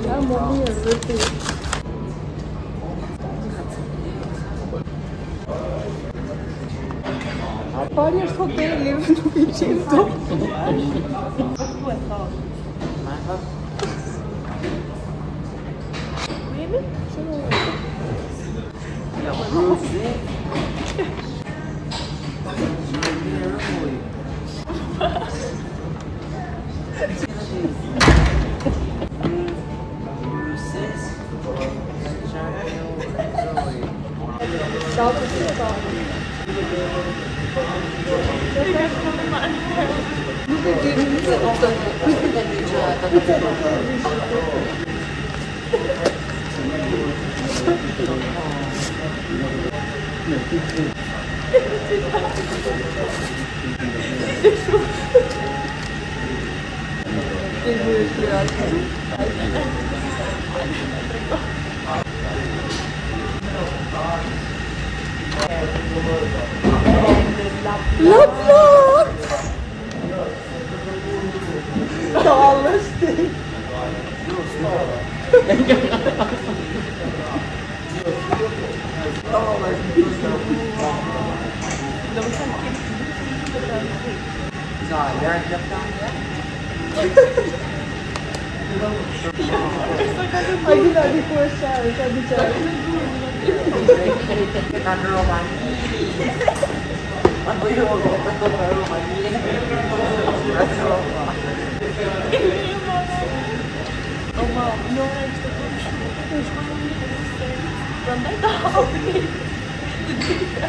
Ja, më mirë, dhe ti. Pari është hoteli, nuk i qenë të. Ku e thotë? Ku jemi? Nuk e di, nuk e kuptoj. La plot! Tallesh ti. Do të thënë kemi të gjithë të të A gjina di ku është qarë, ka di qarë. O ma, Nora ishte të shumë, të shkojmë në një Prandaj ta hapni. Të gjitha.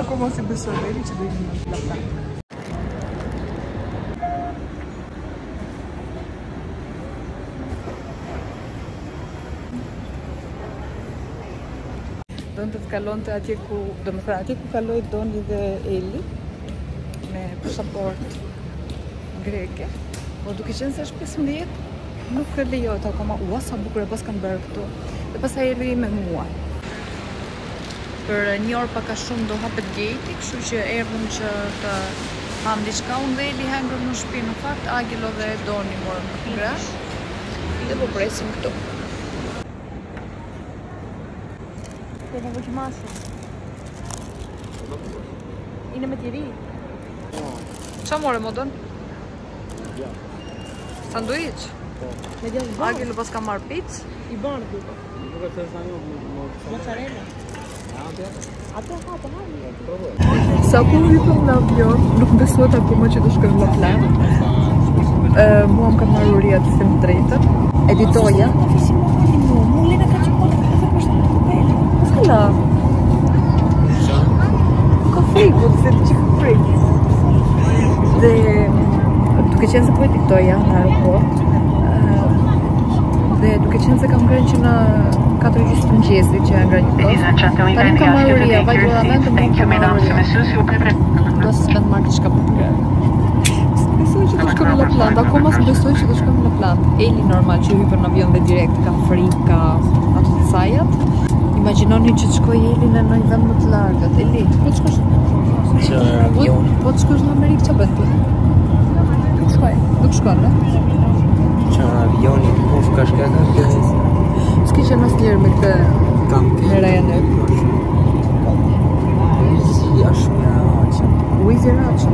Akoma s'i besoj veri që do ikim në La Plata. Donte të kalonte atje ku, do më thënë, atje ku kaloi Doni dhe Eli me pasaport greke. Po duke qenë se është 15, nuk lejohet akoma. Ua sa bukur e pas kanë bërë këtu. Dhe pastaj erdhi me mua. Për një orë pak a shumë do hapet gate-i, kështu që erdhëm që të ham diçka. Unë dhe Eli hëngrëm në shtëpi në fakt, Agilo dhe Doni morën për të ngrënë. Dhe po presim këtu. Και θα δοκιμάσω. Είναι με τυρί. Ça more modën? Sanduiç? Με διασβά. Agilo pas ka marrë picë. I bardhë. Mozzarella. Atë ha, të ha. Sa po hypëm në avion, nuk besohet akoma që do shkojmë në plan. Ë, mua më ka marrë uria të them të drejtën. Editoja. S'ka la. Ka frikë, po të them që ka frikë. Dhe duke qenë se po editoja në aeroport, ë, dhe duke qenë se kam ngrënë që në 4 gjysmë të mëngjesit që janë ngrënë një Ladies and tost. gentlemen, Tani më ka kindly ask marrë you to uria, take vajtë your vëlla seats. të më Thank ka you, marrë mesdames uria. et messieurs. S'il vous plaît, Do se s'bën të marrë diçka për të ngrënë. S'besoj që do shkojmë në La Plata, akoma s'besoj që do shkojmë në La Plata. Eli normal që hypën në avion dhe direkt ka frikë, ka ato të sajat. Imagjinoni që të shkoj Eli në ndonjë vend më të largët. Eli, po të shkosh Që po, avion. po të shkosh në Amerikë ç'a bën ti? Nuk shkoj. Nuk shkon, ne? Që avioni, uf, ka shka ka pjesë. S'ke qenë asnjëherë me këtë Kam me Ryanair. Si është mirë aqë. Wizz Air aqë.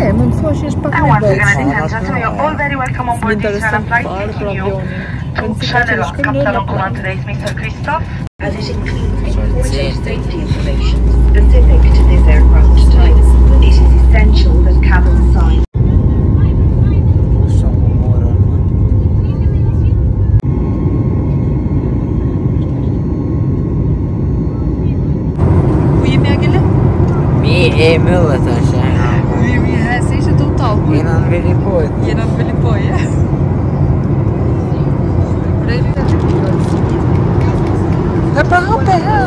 E, mund të thuash që është pak And më once again, botë. ladies and gentlemen, you're all very welcome on board this Interesant flight fare për taking you avionin. to Rëndësi ka që Charleroi. shkojmë në Captain La on command Plata. today is Mr. Christoph. as it includes important safety information specific to this aircraft type. It is essential that cabin signs Sa më morën. Ku jemi Agile? Mi e myllë tash. e. Ku jemi, e, se ishe të utall. Ku Jena në Velipojë. Jena në Velipojë. E pra hape, ha.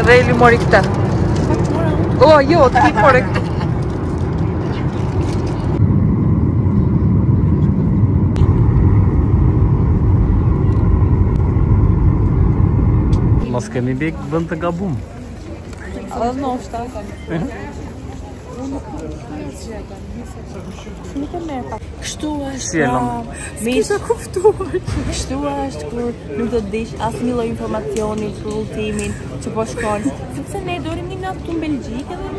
Dhe Eli mori këtë. O, jo, ti more këtë. Mos kemi bik vend të gabum. Edhe ndoshta. Kështu është. Si e lëmë? S'kisha kuptuar. Kështu është kur nuk do të dish asnjë lloj informacioni për udhëtimin që po shkon, sepse ne donim një natë këtu në Belgjikë edhe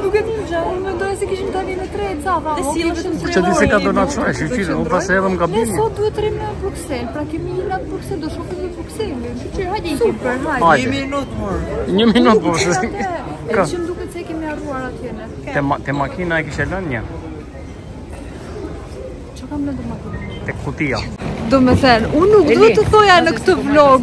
nuk e dim gjë. Unë mendoja se kishim tani në 3 ca, tha. Dhe silleshim Që di se ka do na çojë, shyqyr, unë pas hedhëm Ne gabimin. sot duhet të rrim në Bruksel, pra kemi një natë në Bruksel, do shohim dhe Brukselin. Shyqyr, hajde ikim. Super, hajde. Hajde. Një minutë mor. Një minutë po. se- E Ka. që më duket se e kemi harruar atje ne. Te, ma, te makina e kishe lënë një, Çka kam lënë te makina? te kutia. Do me thënë, unë nuk duhet të thoja në këtë vlog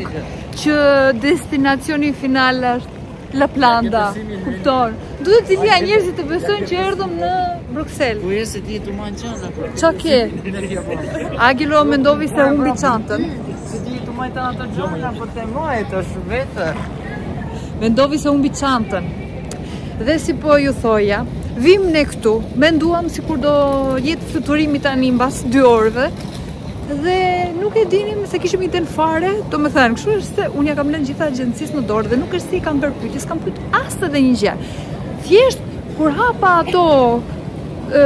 që destinacioni final është Laplanda, kupton? Duhet të lija njerëzit të besojnë që erdhëm në Bruksel. Ku je se ti tu marrë gjëna po. Qa ke? Agilo mendovi se humbi çantën. Se ti tu marrë ato gjëna po te majt është vetë. Mendovi se humbi çantën. Dhe si po ju thoja, vim ne këtu, menduam sikur do jetë fluturimi tani mbas 2 orëve dhe nuk e dinim se kishim iden fare, do me thënë, kështu është se unë ja kam lënë gjitha agjencisë në dorë dhe nuk është se i kam bërë pyetje, s'kam pyet as edhe një gjë. Thjesht kur hapa ato e,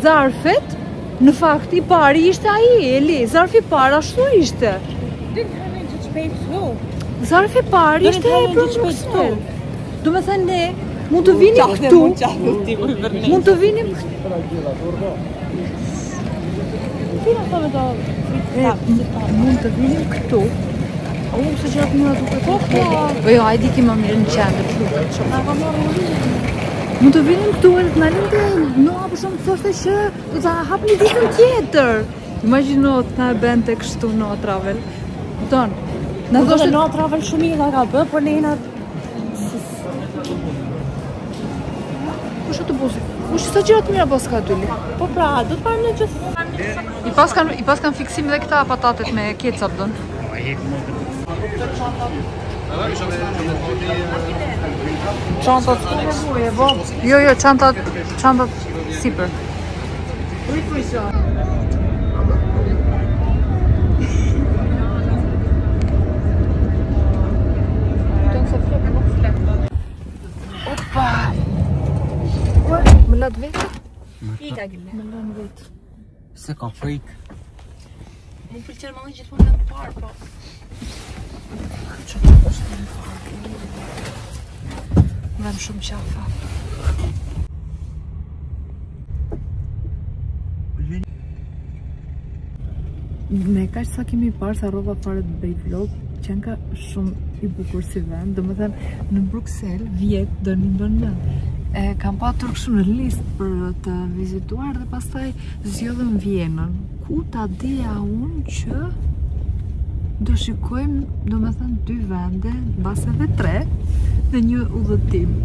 zarfet, në fakt i pari ishte ai, Eli, zarfi i parë ashtu ishte. Zarfi i parë ishte për Bruksel. Do me thënë ne, mund të vinim këtu, mund të vinim E, mund të vinim këtu. O, se gjërat mira duket. Po, po. Po jo, hajde ikim më mirë në qendër, të lutem shumë. Mund të vinim këtu edhe të na linte Noa për shembull thoshte që do ta hapni ditën tjetër. Imagjino të na e bënte kështu Noa Travel. Kupton? Na Po thoshte Noa Travel shumë mirë na ka bë, por ne jena kush autobusi? Kush sa gjëra të mira pas ka aty? Li? Po pra, do të marrim në gjithë. I pas kanë i pas kanë fiksim edhe këta patatet me ketchup don. Çantat s'ka nevojë, po. Jo, jo, çantat, çantat sipër. Opa! Ua, Më lat vetë? Më lan vetë. Se ka frikë. Më pëlqen më gjithmonë nga të parë, po. Më vem shumë qafa. Me kaq sa kemi parë, sa rrova fare të bëj vlog, qenka shumë i bukur si vend, domethënë në Bruksel vjet donim bën mend. E kam patur kështu në listë për të vizituar dhe pastaj zgjodhëm Vienën. Ku ta dija unë që do shikojmë, domethënë dy vende, mbas edhe tre, në një udhëtim.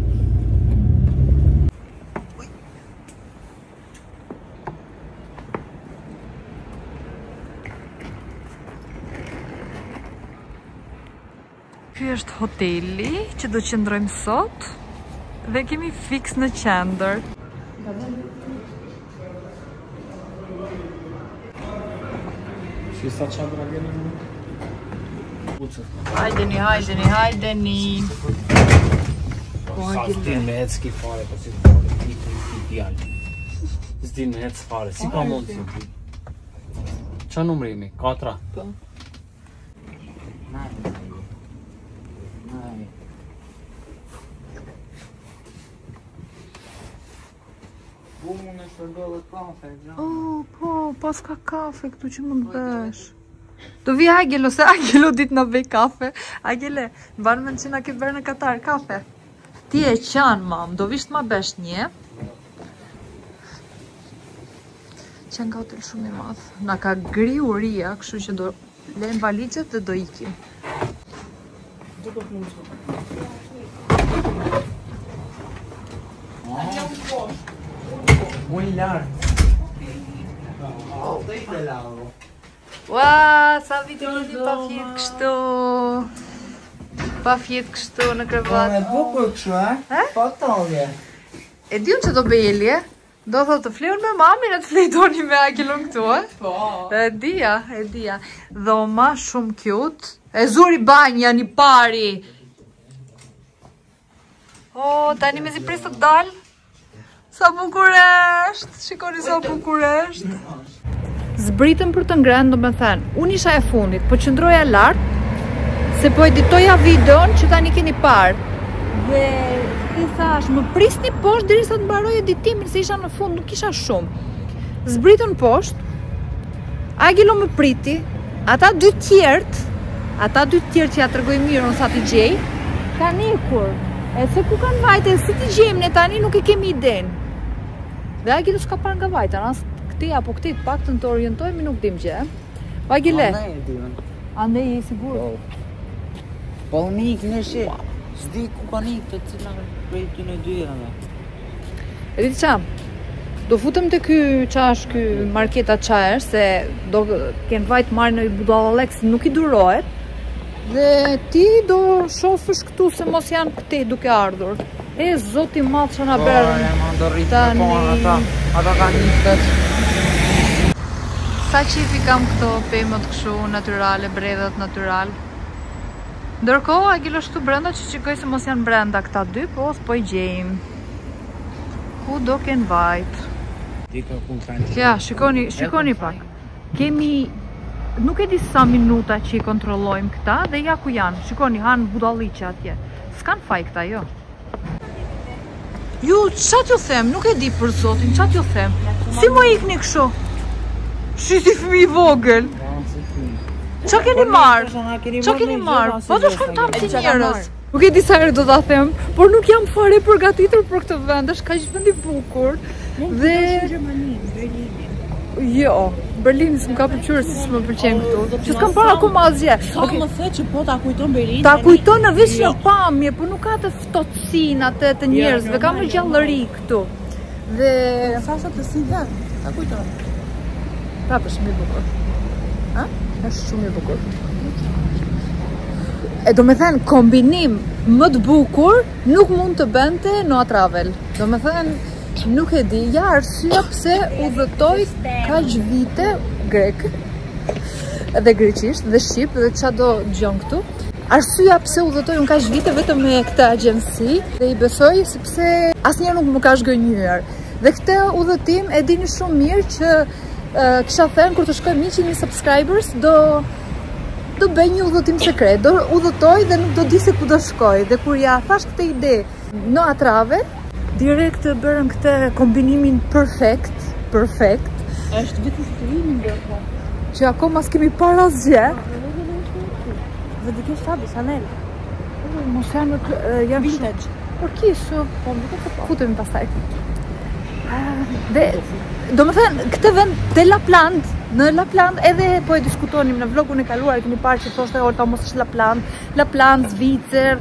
Ky është hoteli që do qëndrojmë sot dhe kemi fiks në qendër. Si sa çadra keni më? Pucët. Hajdeni, hajdeni, hajdeni. Po sa s'din me ec ki fare, po si fare, ti ti ti djalë. S'din me ec fare, si ka mundsi? Qa numri jemi? Katra? Po. Nai. Nai. Bu mund e shërbëllë kafe, gjë. Oh, po, pas ka kafe këtu që mund të bësh. Do vi Agelo, se Agelo ditë na bëj kafe. Agele, mban mend që na ke bërë në Katar kafe. Ti e qan, mam, do vish të ma bësh një. Qen ka hotel shumë i madh. Na ka gri uria, kështu që do lejmë valixhet dhe do ikim. Unë lart. Te lavo. Ua, sa vite keni pa fjet kështu. Pa fjet kështu në Po krevat. e bukur kështu, a? Po tallje. E di unë që do bëj Eli, e? Do thotë të fleun me mamin e të flejtoni me Agilon këtu, e? Po. E dija, e dija. Dhoma shumë cute. E zuri banja një pari. O, tani mezi pres të dal. Sa bukur është! Shikoni sa bukur është. Zbritëm për të ngrënë, domethënë, unë isha e fundit, po qëndroja lart, se po editoja videon që tani keni parë. Dhe i thash, më prisni poshtë derisa të mbaroj editimin, se isha në fund, nuk kisha shumë. Zbritën poshtë, Agilo më priti, ata dy tjerët, ata dy tjerët që ja tregoj mirë unë sa t'i gjej, kanë ikur. E se ku kanë vajtë, si t'i gjejmë ne tani nuk e kemi idenë. Dhe Agilo s'ka parë nga vajtën, as këtej apo këtej të paktën të orientojmë nuk dim gjë. Po Agile. Andej e di unë. Andej je i sigurt. Po. Po unë ik në shi. S'di ku kanë ikë të cila prej ty në dy janë. E di ça? Do futem te ky ça është ky marketa ça është se do kenë vajt marrë një budallallëk se nuk i durohet. Dhe ti do shofësh këtu se mos janë këtej duke ardhur. E zoti i madh ça na Po, bërën. e ma do rritë me po ata. Ata kanë një të Sa qejf i kam këto pemët kështu natyrale, bredhat natyral. Ndërkohë, Agil është këtu brenda që shikoj se mos janë brenda këta dy, po s'po i gjejmë. Ku do kenë vajt? Ja, shikoni, shikoni pak. Kemi nuk e di sa minuta që i kontrollojmë këta dhe ja ku janë. Shikoni, hanë budalliqe atje. S'kan faj këta, jo. Ju, ça t'ju them, nuk e di për zotin, ça t'ju them. Si më ikni kështu? Si si fëmijë i vogël. Ça keni marrë? Ça keni marrë? Po do shkojmë ta si njerëz. Nuk e di sa herë do ta them, por nuk jam fare përgatitur për këtë vend, është kaq vend i bukur. Dhe Gjermaninë, Berlinin. Jo, Berlini s'më ka pëlqyer siç më pëlqen këtu. Që s'kam parë akoma asgjë. Sa Okej, më the që po ta kujton Berlinin. Ta kujton në veç në pamje, po nuk ka të ftohtësinë atë të njerëzve, ka më gjallëri këtu. Dhe Sa sa të si vend, ta kujton. prapë është shumë i bukur. Ha? Është shumë i bukur. E do me thënë, kombinim më të bukur nuk mund të bënte Noa Travel. Do me thënë, nuk e di, ja arsyeja pse udhëtoj kaq vite grek dhe greqisht dhe shqip dhe ça do dëgjon këtu. Arsyeja pse udhëtoj unë kaq vite vetëm me këtë agjenci dhe i besoj sepse asnjëherë nuk më ka zhgënjyer. Dhe këtë udhëtim e dini shumë mirë që uh, kisha thënë kur të shkojmë 100.000 subscribers do do bëj një udhëtim sekret, do udhëtoj dhe nuk do di se ku do shkoj. Dhe kur ja thash këtë ide Noa Travel, direkt bërëm këtë kombinimin perfekt, perfekt, Është vetëm fluturimi ndërkohë. që akoma s'kemi parë asgjë. Dhe di sabi, Chanel. Mos janë janë Vintage. Por kishu, Po më duket se po. futemi pastaj. Ah, Dhe do më thënë, këtë vend te Lapland, në Lapland edhe po e diskutonim në vlogun e kaluar, keni parë që thoshte Olta mos është Lapland, Lapland, Zvicër,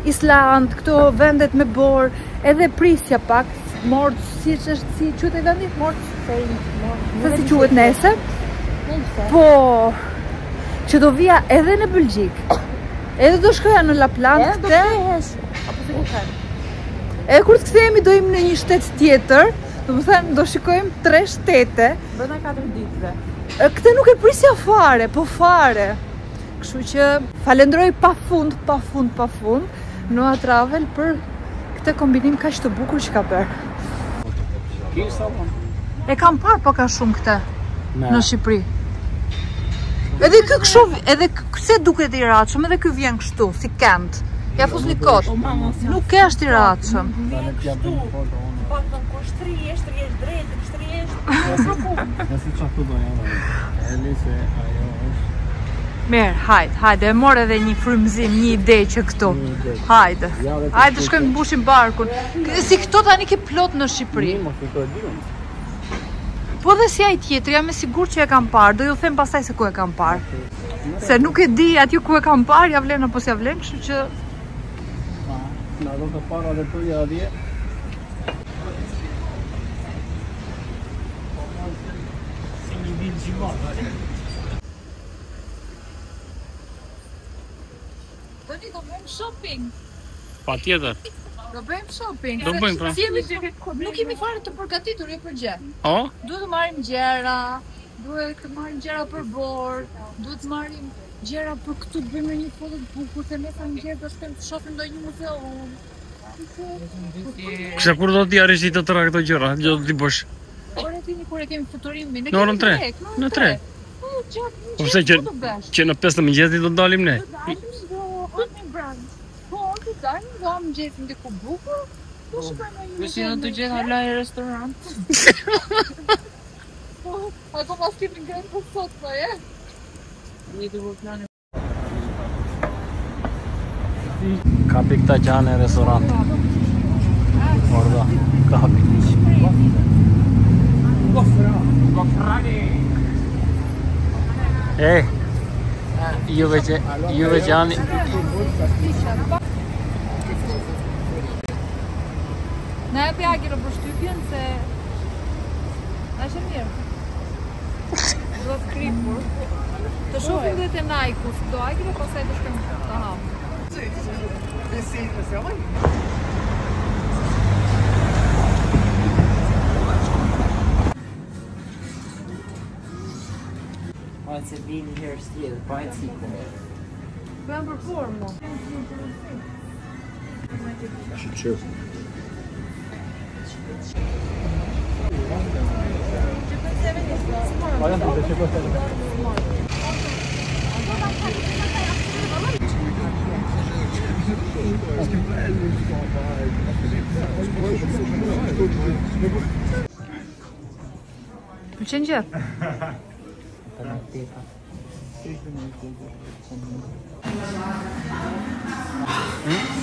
Island, këto vendet me borë, edhe prisja pak, Mort, si është si quhet ai vendi? Mort, se si quhet nesër. Po, që do vija edhe në Belgjik, edhe do shkoja në Lapland, Edhe do këtë, kthehesh. Apo se ku them. E kur të kthehemi do jemi në një shtet tjetër, do më thënë do shikojmë tre shtete. Brenda 4 ditëve. E, Këtë nuk e prisja fare, po fare. Kështu që falenderoj pa fund, pa fund, pa fund Noa Travel për këtë kombinim kaq të bukur që ka bërë. E kam parë pak a shumë këtë në Shqipëri. Edhe ky kështu, edhe pse duket i ratshëm, edhe ky vjen kështu, si kent. Ja fus një kot. Nuk është i ratshëm. Vjen kështu. Pak të kur shtrihesh, shtrihesh drejt, shtrihesh për punë. Nëse çfarë të bëj unë. Edhe se ajo është Mirë, hajde, hajde, e mor edhe një frymëzim, një ide që këtu. Hajde. Hajde shkojmë të mbushim barkun. Si këto tani ke plot në Shqipëri. Mirë, mos i di unë. Po dhe si ai tjetri, jam e sigurt që e kam parë, do ju them pastaj se ku e kam parë. Se nuk e di aty ku e kam parë, ja vlen apo s'ja vlen, kështu që Na do të para dhe tuja atje. Si një ditë gjimon. Tani do bëjmë shopping. Pa tjetër. Do bëjmë shopping. Do bëjmë, pra. Si jemi, nuk jemi fare të përgatitur jo për gjë. O? Duhet të marrim gjëra, duhet të marrim gjëra për borë, duhet të marrim gjëra për këtu të bëjmë një foto të bukur, se nesër në mëngjes do shkojmë të shohim ndonjë muzeum. Kështu kur do t'i arrish ti të tëra këto gjëra, do t'i bësh. Ore ti kur e kemi fluturimin, në orën 3. Në 3. Po, po pse që që në 5 të mëngjesit do të dalim ne? Do dalim, do hamë brunch. Po, do dalim, do hamë mëngjesin diku bukur. Po shkojmë në një. Si në të gjitha laj restorant. Po, akoma s'kemi ngrënë për sot, po e? Një të bërë plani. Kapi këta që janë në restorant. Orda, kapi. E, juve që, juve që janë... Na e pe Agiro përshtypjen se është e mirë. Do të kripur. Të shohim dhe te Nike-u, si do Agiro, pastaj të shkojmë të hamë. Po se vini herë tjetër, po e ciku. Po jam për formë. Shqyqër. Pëlqen gjë?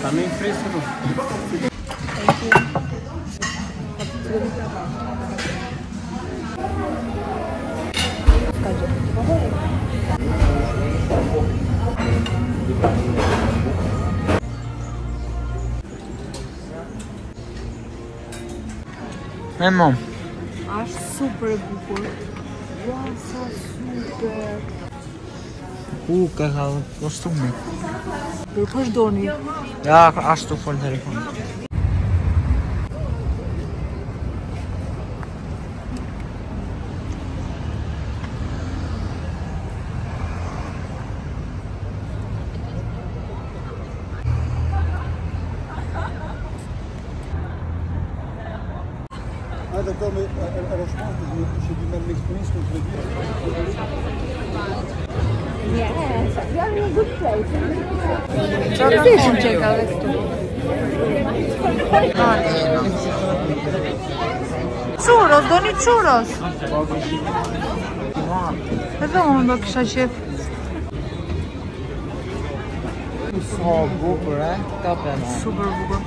Tani frisë këtu. E mom. Është super e bukur. Ua, sa super. Ku ka ka kostumi? Për kush doni? Ja, ashtu fol telefon. Ah d'accord, mais alors je pense que j'ai du mal à m'exprimer ce que je veux dire. Çfarë thjeshin që ka dhe këtu? Churros, doni churros? Edhe unë do kisha qef. Sa bukur, e? Kape mo. Super bukur.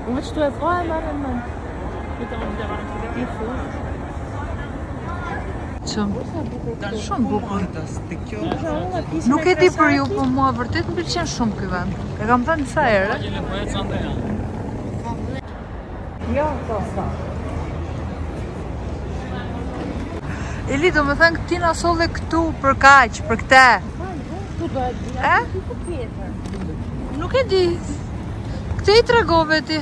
Unë veç tu e pa e marrë në Që? Shumë bukur. Nuk e di për ju, po mua vërtet më pëlqen shumë ky vend. E kam thënë disa herë. Jo, po. Eli, do me thënë ti na solle këtu për kaq, për këtë. E? Nuk e di. Këtë i tregove ti.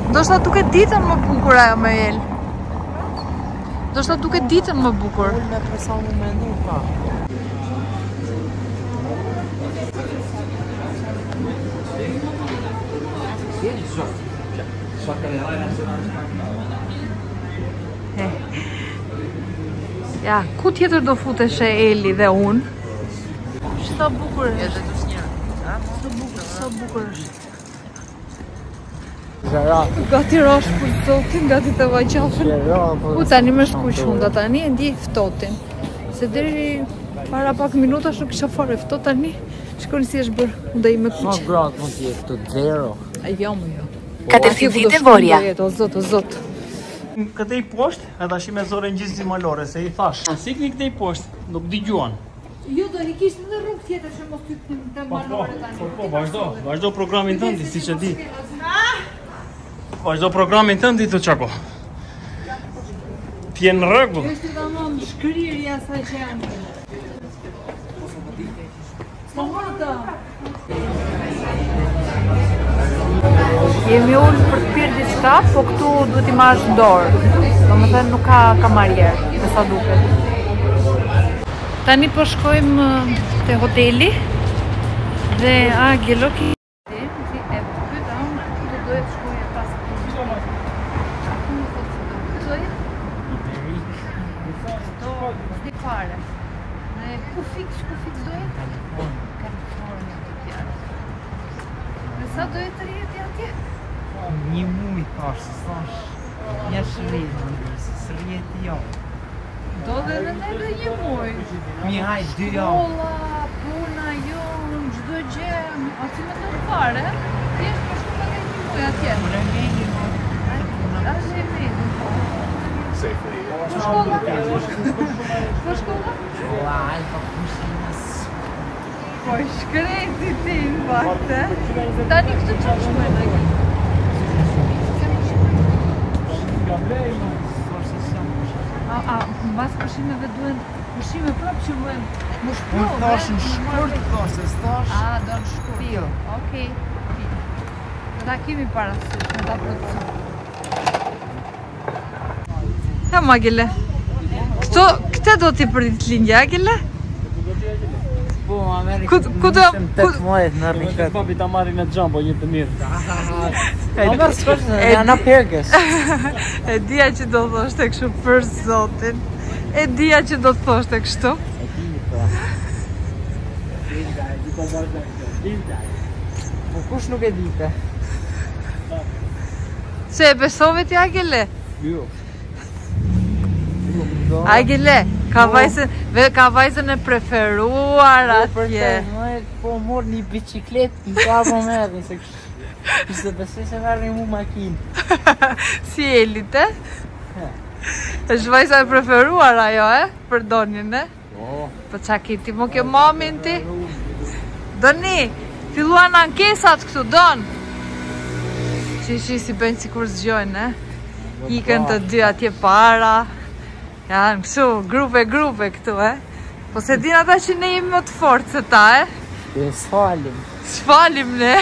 Ndoshta duket ditën më bukur ajo me El. Ndoshta duket ditën më bukur. Unë me për sa unë mendu pa. Ja, ku tjetër do futeshe Eli dhe unë? Sa bukur është. Sa bukur, sa bukur është. Gati rash për zotin, gati të va qafën. U tani më është kuq hunda, tani e ndjej ftohtin. Se deri para pak minutash nuk isha fare ftohtë tani. Shikoni si është bërë hunda ime Sa kuq. gradë mund të jetë këtu? Zero. A jo më jo. Katërsi Atje ku do e shkojmë Voria. do jetë, o zot, o zot. Këtej poshtë, e tash me zorën gjithë malore, se i thash. Sikni këtej poshtë, nuk dëgjuan. Jo, do i kishte në rrugë tjetër që mos hypnim te Po, po, po, po, vazhdo, vazhdo programin tënd, siç e di. Vazhdo programin tënd ti Çako. Ti je në rregull. Është tamam shkrirja sa që janë. Stomata. Jemi ulë për të pirë diçka, po këtu duhet i marrësh në dorë. Domethënë nuk ka kamarier, me sa duket. Tani po shkojmë te hoteli dhe Agelo ki si e pyeta unë ku do doje të shkoje pas punë. Ku më thotë se do? Ku do jetë? Do, s'di fare. Në ku fiks, ku fiks do jetë? Kalifornia do t'jetë. Dhe sa do jetë rrjeti atje? Një muj thash, se thash, një shëri, se s'rrjeti jo. Do dhe dhe ne dhe një muj. Mi haj dy javë. Shkolla, puna, jo, çdo gjë, a si më të fare, thjesht po shkojmë edhe një muj atje. Unë e meni, A është e meni, po. Po shkolla? Po shkolla? Ua, alfa pushimes. Po shkreti ti në fakt, e? Tani këtu që shkojnë, Agil? Se më shkojnë? A, a, mbas pushimeve duhen pushime prapë që bëhen më shprovë, Unë thash në e? shkurt, thash, se s'thash. A, do në shkurt. Fill. Okej. Do ta kemi parasysh, do ta plotësojmë. Ja, Magele. Këto, këtë do t'i për ditëlindje, Agele? Po, Amerikë. Ku- ku do- ku- 18 në rriket. Papi ta marrin në jumbo një të mirë. Po merr s'kosh, janë apergës. E dija që do thoshte kështu për zotin. E dija që do thoshte kështu. E di po. Po kush nuk e dite? Se e besove ti Agele? Jo. Agele, ka vajzën, ve ka vajzën e preferuar Po, për atje. 18, po mor një bicikletë, në ka po merrin, se ksh... Kështë besoj se merrin mu makinë. Si Elit, e? Është vajza e preferuar ajo, e? Për Donin, e? Po. Po qa ki ti, mo kjo mamin ti? Doni, filluan ankesat këtu, Don! Shi, shi, si bëjnë si kur zgjojnë, e? Ikën të dy atje para. Janë kështu, grupe, grupe këtu, e? Po se din ata që ne jemi më të fortë se ta, e? E s'falim. S'falim ne.